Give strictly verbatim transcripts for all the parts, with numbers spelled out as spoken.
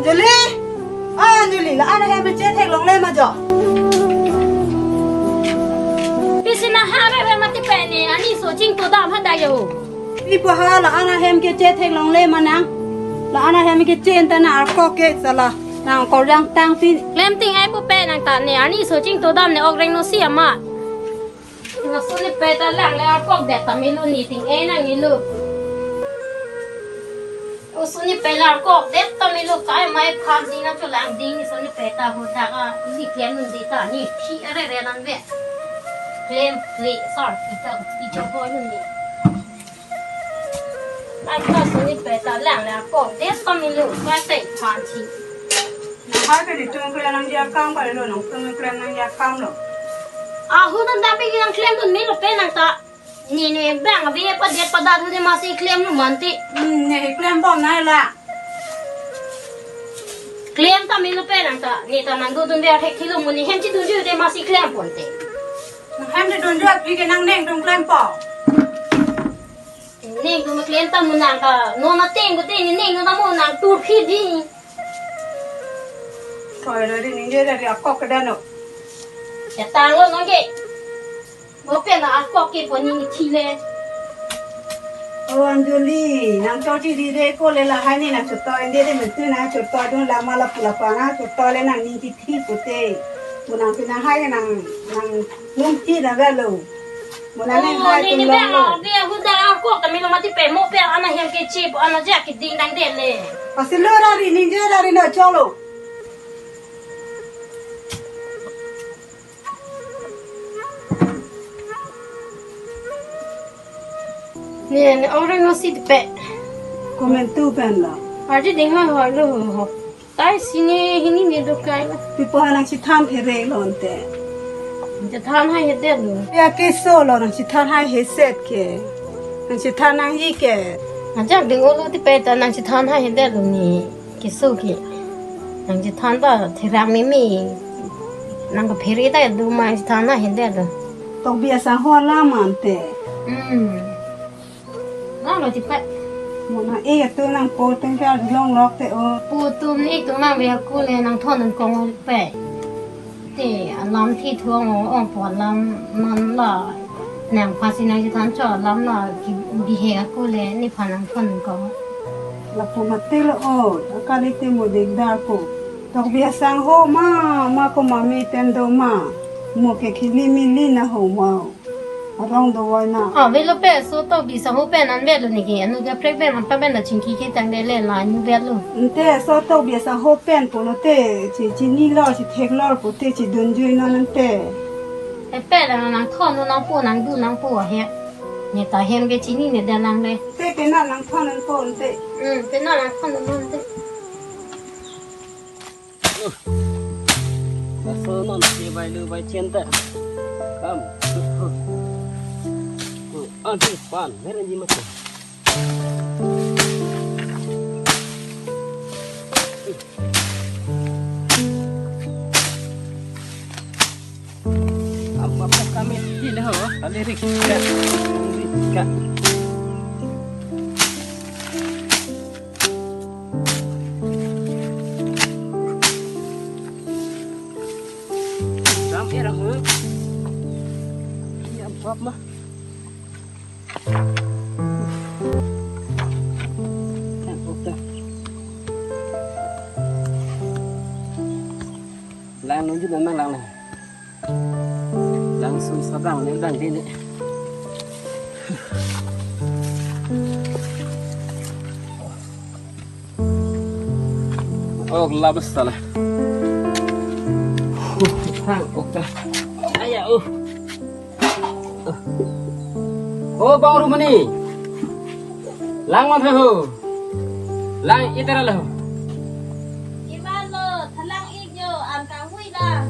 Anjali! O Anjali, la-an ahem ke chetheklongle ma jo? Pisi nang ha ave ave mati pen ne, arni aso chingtudam hadak jo. Pi pu ha la-an ahem ke chetheklongle ma nang? La-an ahem ke che-en ta nang arkok ke sala. Nang korjang tang pin. Klem ting ai pu pen nang ta ne, arni aso chingtudam ne ok rengnosi amat. Nang suni pe ta lang le arkok det ta milo, ne ting e nang milo. O suni pe lang arkok det ta milo, kai mai phan si nang cholang ding, ne suni pe ta ho thak a, ne klem un di ta, ne phi are re nang ve. Klem kle sar phi ta, phi chok ho nun ne. Ai ta suni pe ta lang le arkok det ta milo, kai te phan si. Nang hai ke ditung klem nangji akam kali lo, nang tung klem nangji akam lo. Ahu dan dapi nang klem dun milo pe nang ta. Ne ne bang ave padet padat hu de masi klem lo mante. Hmm, ne klem bom nai la. Klem ta milo pe nang ta. Ne ta nang dodun ave athek thilo mo, ne hem chedunju de masi klem ponte. Nang hem chedunju aphi ke nang neng tung klem po. Neng tung klem ta mo nang ta. Non ateng ko te ne neng tung ta mo nang tur phi di. Thoi lo ri ningje ri akok kedan o. Ya tang lo nong ke. Mo pen na akok ke poni ni thile. O Anjali, nang choti di de ko le lahai ne nang chotoi de de mentu nang chotoi dun lama la pula pa nang chotoi le nang ning kithi pute. Mo nang pina hai nang nang nung thi na ga lo. Mo nang ne Oh, hai ni tum ni long bang lo. Lo. Dia huda akok kami lo mati pe mo pe ana hem ke chip ana ja ke ding dang de le. Pasi lo ra ri ningje ra ri no cholo. Ne, ne orang nasi de pe. Komentu pen lo. Arje ding hoi hoi lo ho. Tai sini hini ne do kai lo. Pi pu ha nang chethan phere lo ante. Chethan hai hedet lo. Ya keso lo nang chethan hai heset ke. Nang chethan nangji ke. Ajak ding olo te pe ta nang chethan hai hedet lo ne. Keso ke. Nang chethan ta therak meme. Nang kephere ta do ma chethan na hende do. Tokbi asangho alam ante. Hmm. Nang lo tipat. Mo nang e atu nang po tengke long lok te o. Po tum ne tum nang ve aku le nang thon nang kong pe. Te alam thi thuang ong ong po alam non la. Nang pasi nang chethan cho alam la ki bihek aku le nephan nang thon nang kong. Lapu mati lo o, akali te mo dikdar ko. Tokbi asangho ma, ma ko mami pen do ma. Mo ke khili mili na ho ma. Arong do wai na. Ah, velo pe, so tokbi asangho pen an velo niki. Anu ke prek pen, an pa pen da chingki ke tang de le la, anu velo. Ante, so tokbi asangho pen pulo te, chi, chini lo, chethek lo, pu te, chedunjui non ante. E pe la nang thon nang po, nang du nang po he. Ne ta hem ke chini ne da lang le. Te ke na lang thon nang po ante. Hmm, ke na lang thon nang po ante. Laso non si bai lu bai chen ta. Kam. Anti pan, mer anji mat. Apa apa kami di leho, kali rik ka. Rik ka. Ram era ho. Ini apa apa? Lang nunju memang lang lang. Langsung sadang ne dang dini. Oh, labas salah. Hang, oke. Aya, uh. Oh, Bang Rumani. Lang man ho. Lang itara lo. Iman lo, thalang ik yo, an kanghui lang.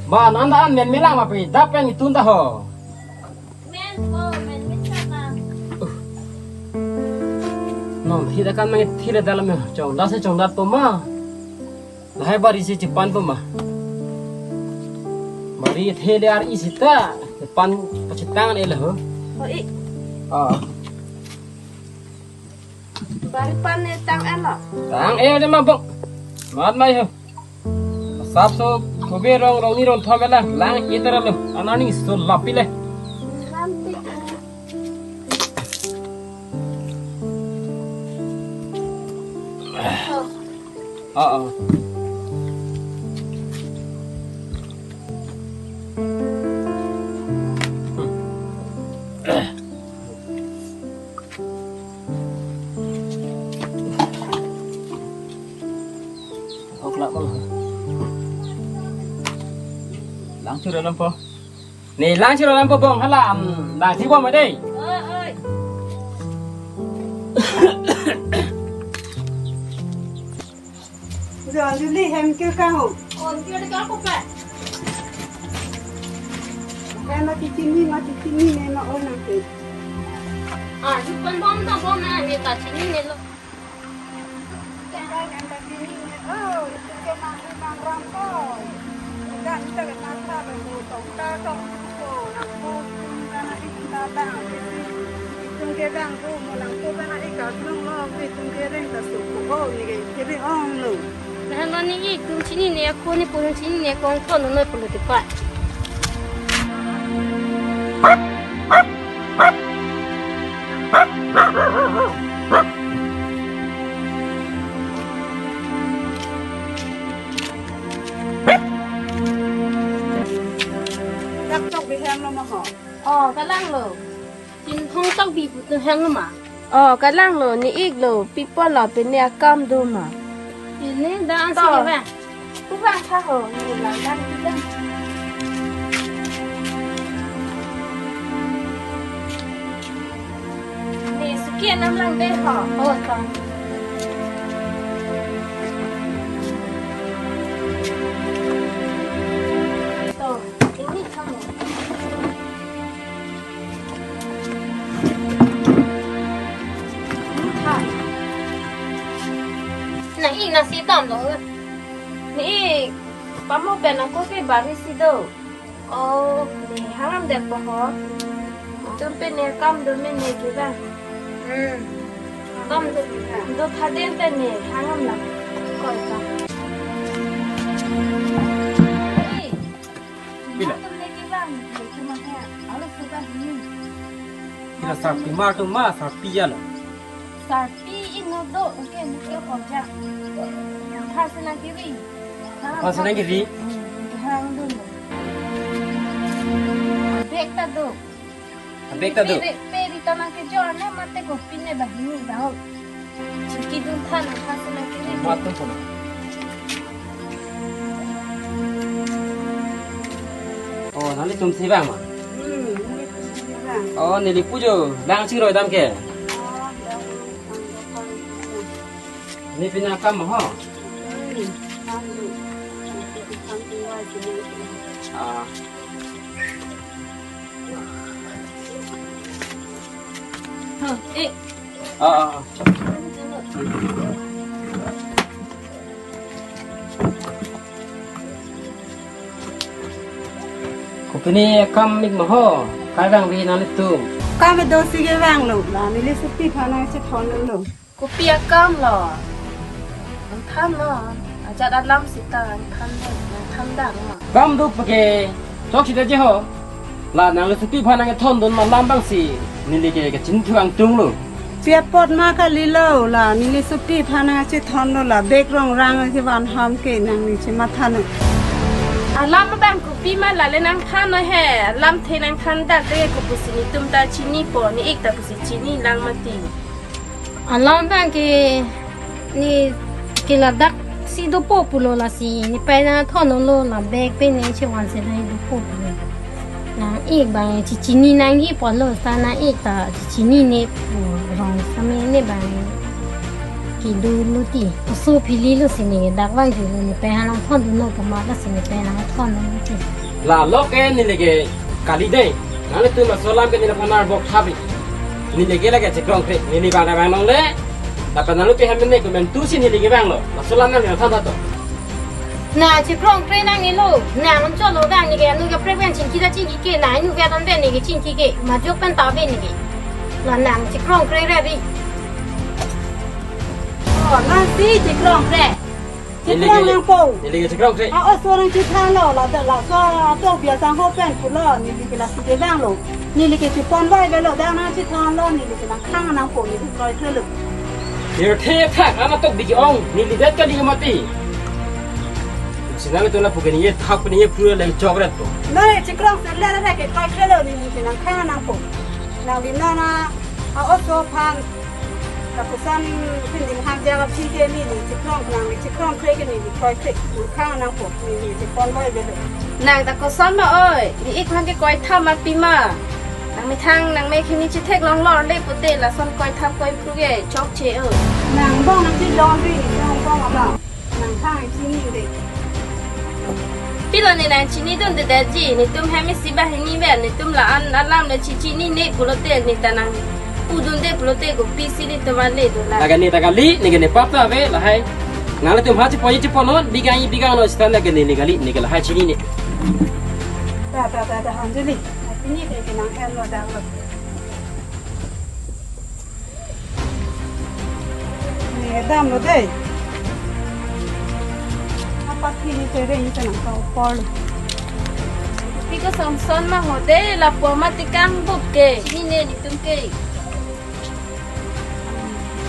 Ba, nanda an men melang ma pi, dap pen itun ta ho. Men ko, men mit sa lang. Non, hida kan mang thila dalam ya, chong, dasa chong dat poma. Lahai bari si chipan poma. Bari thele ar isi ta, pan pachitang le ho. Oh, i. Ah. Bari pan ne tang-en lo. Tang-en de ma bok. Mat mai ho. Sap so kobe rong rong ni rong thom lang lang iter lo. Anani so lapi le. Ah, ah. Hok lak bang. Lang chura lampo. Ne lang chura lampo bong hala, um, lang si bong ma dei. Oi, oi. Juli hem ke kaho. On ke ka ko pa. Kaya mati chini, mati chini ne ma on ang ke. Ah, si pan bom na bom na ne ta chini ne lo. Kaya mati chini ne, oh, itu ke mang mang ram ko. Udah kita ke mata lo, tong ta tong ko, nang ko, tong ta na ik ta ta. Itum ke bang ko, mo nang ko ta na ik ka, tong lo, itum ke reng ta su ko, oh, ni ke, ke reng ong lo. Lahenlo ne ik tum chinine ako ne purun chinine ako thon noi pulo tepa. Dak tok bi hem lo ma ho. Oh, kalang lo. Chinthong tokbi pu tu hanglo ma? Oh, kalang lo, ne ik lo, pi apot lo, pine akam do ma? Pine dak an si ke ba? Pu bang tha ho, ne lang dan pu bang. Ne suki anam lang de ho. Oh, ta. To, ini kamu. Nang ik nang si dam lo. Ne ik pamo pen ako ke bari si do. Oh, ne hangam det po ho. Tum pen ne kam do men ne ke ba. Hmm. Kam do, do tha den pen ne hangam lang. Koi ka. Pila? Pila sarpi mar tu ma sarpi ya lo. Sarpi ino do, oke, oke, ko ja. Phas nang kiri. Phas nang kiri? Hmm, hang dun. Bag ta do. Bag ta do. Peri, peri ta nang kejor na mate ko pine bahini ba ho. Chingki dun than nang phas nang kiri. Mat tum puna. Oh, nanglitum si bang ma? Hmm, nanglitum si bang. Oh, neli pu jo, lang chingroi dam ke. Oh, lang chingroi dam. Ne pine akam ho? Hmm, lang chingroi dam. Ah. Huh, eh. Ah, ah, ah. Kopine akam ik ma ho, kai bang vi nanglitum. Kam do si ke bang lo, la neli suti phana si thon lo. Kopi akam lo. Nang than lo. Ajat alam sita nang than lo, nang than dang lo. Kam do pake. Chok sita je ho. La nangli suti aphan nangkethon dun ma alam bang si neli ke kachin thu angtung lo. Pi apot ma kali lo la neli suti aphan nangkethon lo la bag rong rang si van ham ke nangli chematha no. Alam bang kopi ma lale nang than lo he. Alam the nang than dak de kopusi netum ta chinipo ne ik ta pusi chini lang mati. Alam bang ke ne ke ladak si dopo pulo lasi ne pai nangthon lo la bag pen ne chevan si ne dopo pulo. Nang ik bang chichini nangji pulo sa nang ik ta chichini ne pu rong same ne bang kedo lo ti. Oso phili lo si ne dak vangjulo ne pai nangthon dunlo pu ma lasi ne pai nangthon lo ti. La lo ke neli ke kali dei. Nanglitum laso alam ke neli aphan arbok thabi. Neli ke lake chekrong kre. Neli bang bang nang le. Lapen nangli pi hem ne komentu si neli ke bang lo. Laso alam nangli nangthan tha to. Na chekrong kre nang elo. Nang cholo bang ne ke anu ke prek bang chingki ta chingki ke. Na anu ke don bang ne ke chingki ke. Majok pen ta bang ne ke. La nang chekrong kre re ri. Oh, nang si chekrong kre. Neli ke, chikrong nangpo. Neli ke chikrong kre. A-oso nangchethanlo, la, la, laso ato biasa ho pen pulo, neli ke lasi ke danglo. Neli ke chepon vai avelo, dang nangchethanlo, neli ke nangkhang nangpo, neli kroikre lo. Neli thethak, amat tok bigi ong, neli det kali mati. Si nanglitum lapu ke neli thak pen neli pura leng chokret to. Neli chikrong sele le ke kroikre lo, neli ke nangkhang nangpo. Nangli nana, a-oso aphan. Lapuson phin dim hak dia aphi ke neli chikrong, nangli chikrong kre ke neli kroikre, nangkhang nangpo, neli chepon vai avelo. Nang ta koson ma oi, ne-ik aphan ke kroithap ma pima. Nangmethang nangme ke ne chetheklong lor le pute lason kroithap kroiphru ke chokche o. Nang bong nangchelongri, nang bong abang. Nang thang chini de. Pilo ne nangchinidunde detji, netum hem isi banghini pen, netum la-an alam le chechinine pulote, ne ta nangpudunde pulote, kopisi netum ale do la. Laga ne ta kali, ne ke nepap ta ave, lahai. Nanglitum ha chepo cheponon, bigang bigang lo style laga ne, ne kali, ne ke lahai chinine. Ta, ta, ta, ta, Anjali. Ini de ke nang hem lo dang lo. Ne damlo dei. Apathi ne chere ne nang kau por. Pi kosonson ma ho dei, lapu amat ti kangbup ke. Chinine netum ke.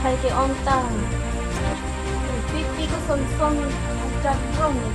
Hai ke on ta. Pi, pi kosonson, ajat rong ne.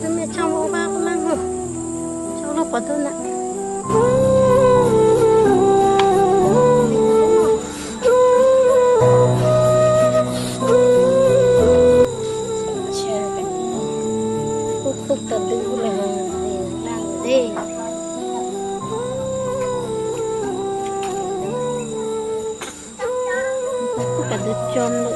Tumi chang mo ba ko lang ho. Chang lo pa do na. Kuk kuk ta du le ha, nang de. Kuk kuk ta du chom lo.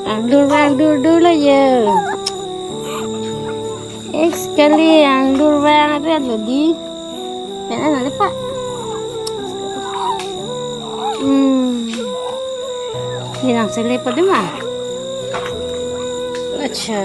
Angdur vang dur dur lo yo. Ex kali angdur vang ada lo di. Pen ana lepa. Hmm. Ni nang sele pa dema. Acha.